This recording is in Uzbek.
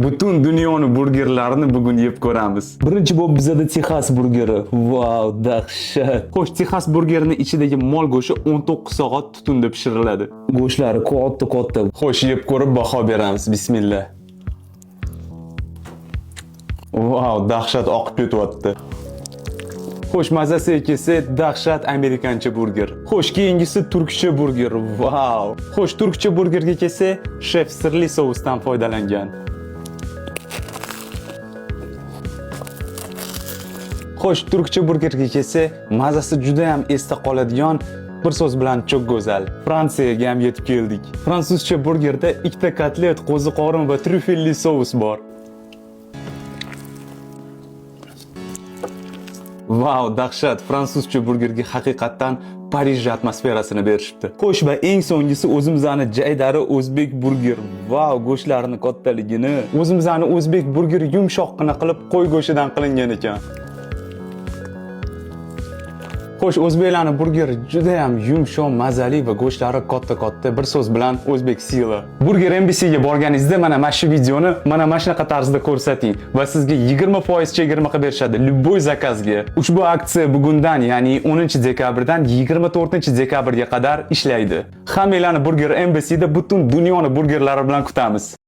Butun dunyoni burgerlarini bugun yeb ko'ramiz. Birinchi bo'lib bizada Texas burgeri. Vau, dahshat. Xo'sh, Texas burgerini ichidagi mol go'shti 19 soat tutunda pishiriladi. Go'shtlari katta katta. Xo'sh, yeb ko'rib baho beramiz. Bismillah. Vau, dahshat oqib ketyapti. Xo'sh, mazasiga kelsak, dahshat amerikancha burger. Xo'sh, keyingisi turkcha burger. Vau. Xo'sh, turkcha burgerga kelsak, shef sirli sousdan foydalangan. Xo'sh, turkcha burgerga kelsak, mazasi juda ham esda qoladigan, bir so'z bilan cho'k go'zal. Fransiyaga ham yetib keldik. Fransuzcha burgerda ikkita kotlet, qo'ziqorin va tryufelli sous bor. Vau, dahshat! Fransuzcha burgerga haqiqatdan Parij atmosferasini berishibdi. Xo'sh, va eng so'nggisi o'zimizni jaydari o'zbek burger. Vau, go'shtlarini kattaligini. O'zimizni o'zbek burgeri yumshoqqina qilib qo'y go'shtidan qilingan ekan. Xo'sh, o'zbeklarning burgeri juda ham yumshoq, mazali va go'shtlari katta-katta. Bir so'z bilan o'zbek sila. Burger MBC ga borganingizda mana shu videoni mana shunaqa tarzda ko'rsating va sizga 20% chegirma qilib berishadi любой zakazga. Ushbu aksiya bugundan, ya'ni 10-dekabrdan 24-dekabrga qadar ishlaydi. Hammanglarni Burger MBC da butun dunyoni burgerlari bilan kutamiz.